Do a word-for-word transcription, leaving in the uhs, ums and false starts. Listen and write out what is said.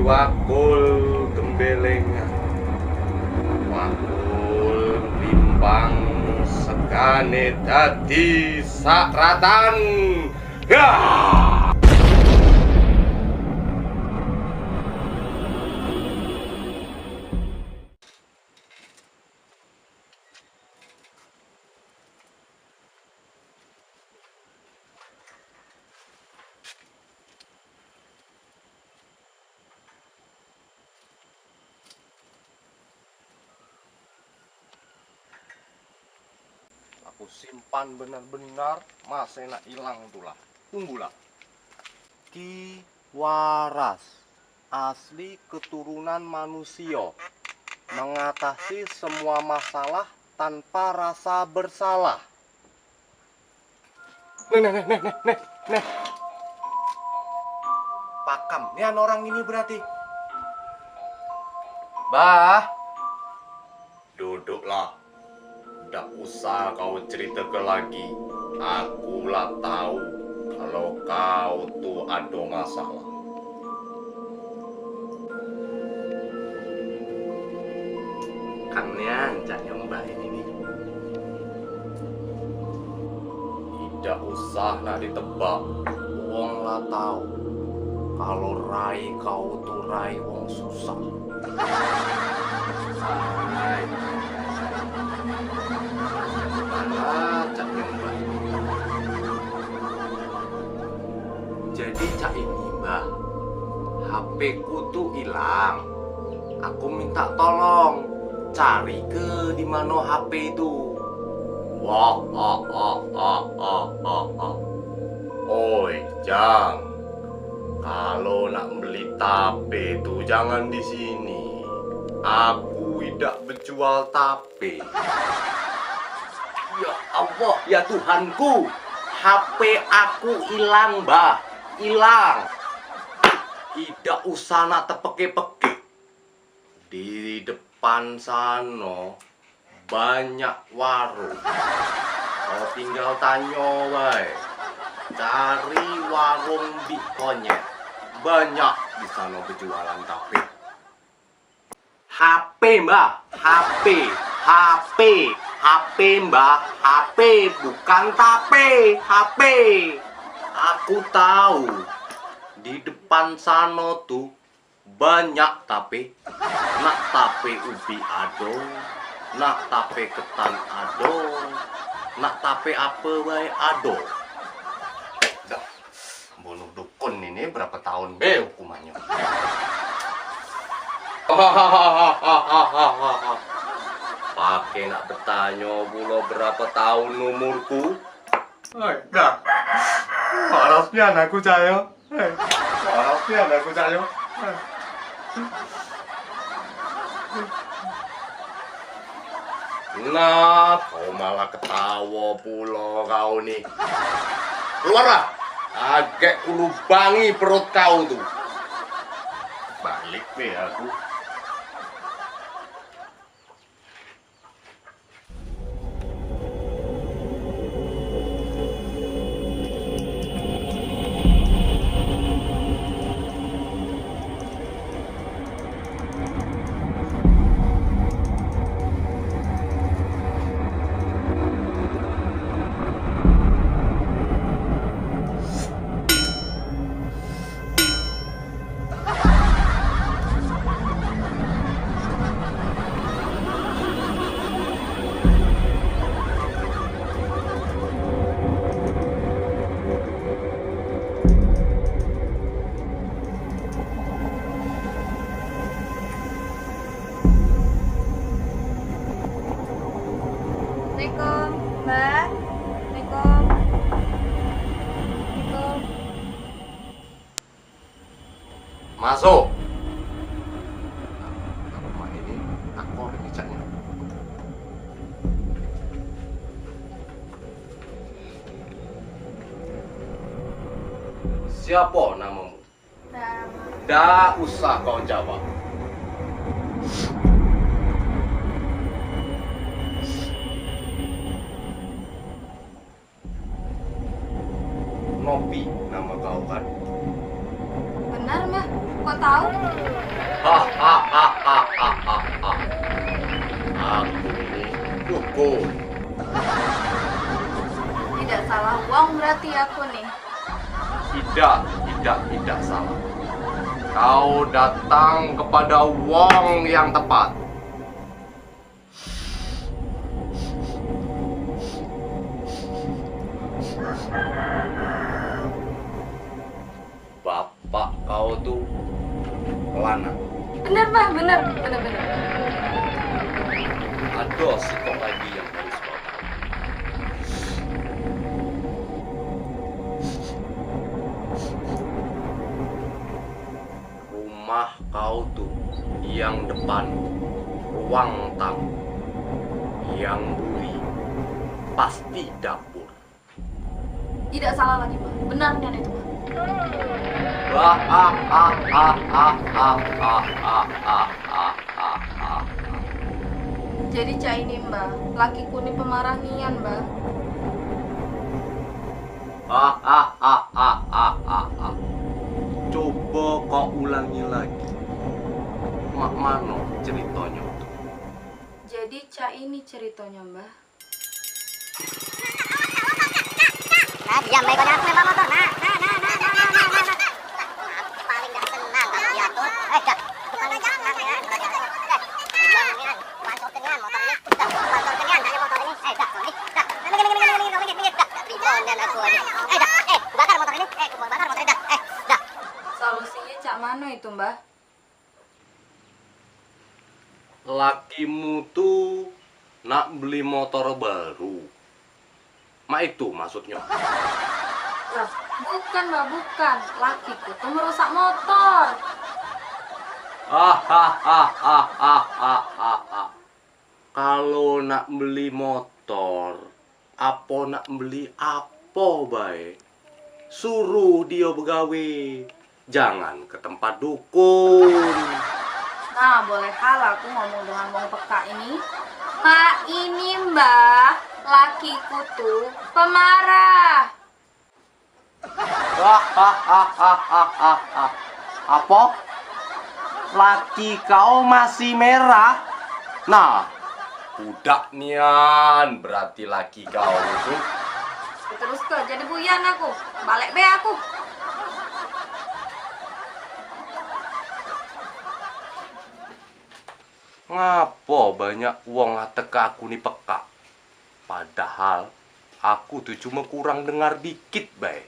Bakul gembelengan, bakul rimbang, segane dadi saratan. Hah! Aku simpan benar-benar, masih nak ilang tulah. Tunggulah. Ki Waras, asli keturunan manusia, mengatasi semua masalah tanpa rasa bersalah. Neh, neh, neh, neh, neh, neh, neh. Pakam nian orang ini berarti. Bah. Duduklah. Dak usah kau ceriteke lagi. Aku la tau kalo kau tu ado masalah. Kan nian cak nyembah ini ni. Idak usah nak ditebak. Wong la tau kalo rai kau tu rai wong susah. Ai. Alah, cak nyembah. Jadi cak ini, Mbah. H P ku tu ilang. Aku minta tolong, carike di mano H P tu. Wah, ah, ah, ah, ah, ah, ah. Oi, Jang. Kalo nak mbeli tape tu jangan di sini. Aku idak bejual tape. Ya Allah, ya Tuhanku. H P aku ilang, Mbah. Ilang. Idak usah nak tepeke-peke. Di depan sano banyak warung. Kau tinggal tanyo bae. Cari warung Bik Konyet. Banyak di sano bejualan tape. H P, Mbah. H P. H P. H P, Mbah. H P. Bukan tape. H P. Aku tau. Di depan sano tu banyak tape. Nak tape ubi ado, nak tape ketan ado, nak tape ape bae ado. Dah, bunuh dukun ini berapa tahun be hukumannyo? Pake nak betanyo pulo berapa tahun umurku? Oi, dah. Waras nian aku cak yo. Hei, waras nian aku cak yo. Hei. Nah, kau malah ketawa pulo kau ni. Keluarlah. Agek ku lubangi perut kau tu. Balik be aku. Assalamualaikum, Mbak. Assalamualaikum. Assalamualaikum. Masuk. Nah, rumah ini akor ini caknya. Siapa namamu? Dak usah kau jawab. Nopi nama kau kan? Benar, Mbah. Kok tahu? Ti aku ni. Idak, idak, idak salah. Kau datang kepada wong yang tepat. Bapak kau tu lanang. Bener, Bah, bener, bener, bener. Ado sikok lagi yang harus kau tahu. Rumah kau tu yang depan ruang tamu, yang buri pasti dapur. Idak salah lagi, Bah. Benar nian itu, Bah. Wah, ah, ah, ah, ah, ah, ah, ah, ah, ah, ah, ah, ah. Jadi cak ini, Mbah. Lakiku ni pemarah nian, Mbah. Ah, ah, ah, ah, ah, ah, ah. Coba kau ulangi lagi. Mak mano ceritonyo tu? Jadi cak ini ceritonyo, Mbah. Nah, diam bae kau, jangan lempar motor. Nah, nah, nah. Paling dak senang kau diatur. Eh, dah. Paling dak senang ya. Eh, buang nian. Pancor kenian motor ini. Dah, pancor kenian, dah motor ini. Eh, dah, sorry. Dah. Nah, gini, gini, gini, gini, gini, gini. Dah, dah, ribon dan aku aja. Eh, dah. Eh, bakar motor ini. Eh, bakar motor ini, dah. Eh, dah. Solusinya cak mano itu, Mbah? Lakimu tu nak beli motor baru. Mak itu maksudnyo. Lah, bukan, Mbah, bukan. Lakiku tu merusak motor. Hahaha. Kalo nak beli motor, apo nak beli apo bae, suruh dio begawe. Jangan ke tempat dukun. Nah, boleh hal aku ngomong dengan wong pekak ini? Pak ini, Mbah, lakiku tu pemarah. Hahaha. Apo? Laki kau masih merah? Nah, budak nian berarti laki kau tu. Terus ke jadi buyan aku. Balik be aku. Ngapo banyak wong ngatek aku ni pekak? Padahal aku tu cuma kurang dengar dikit bae.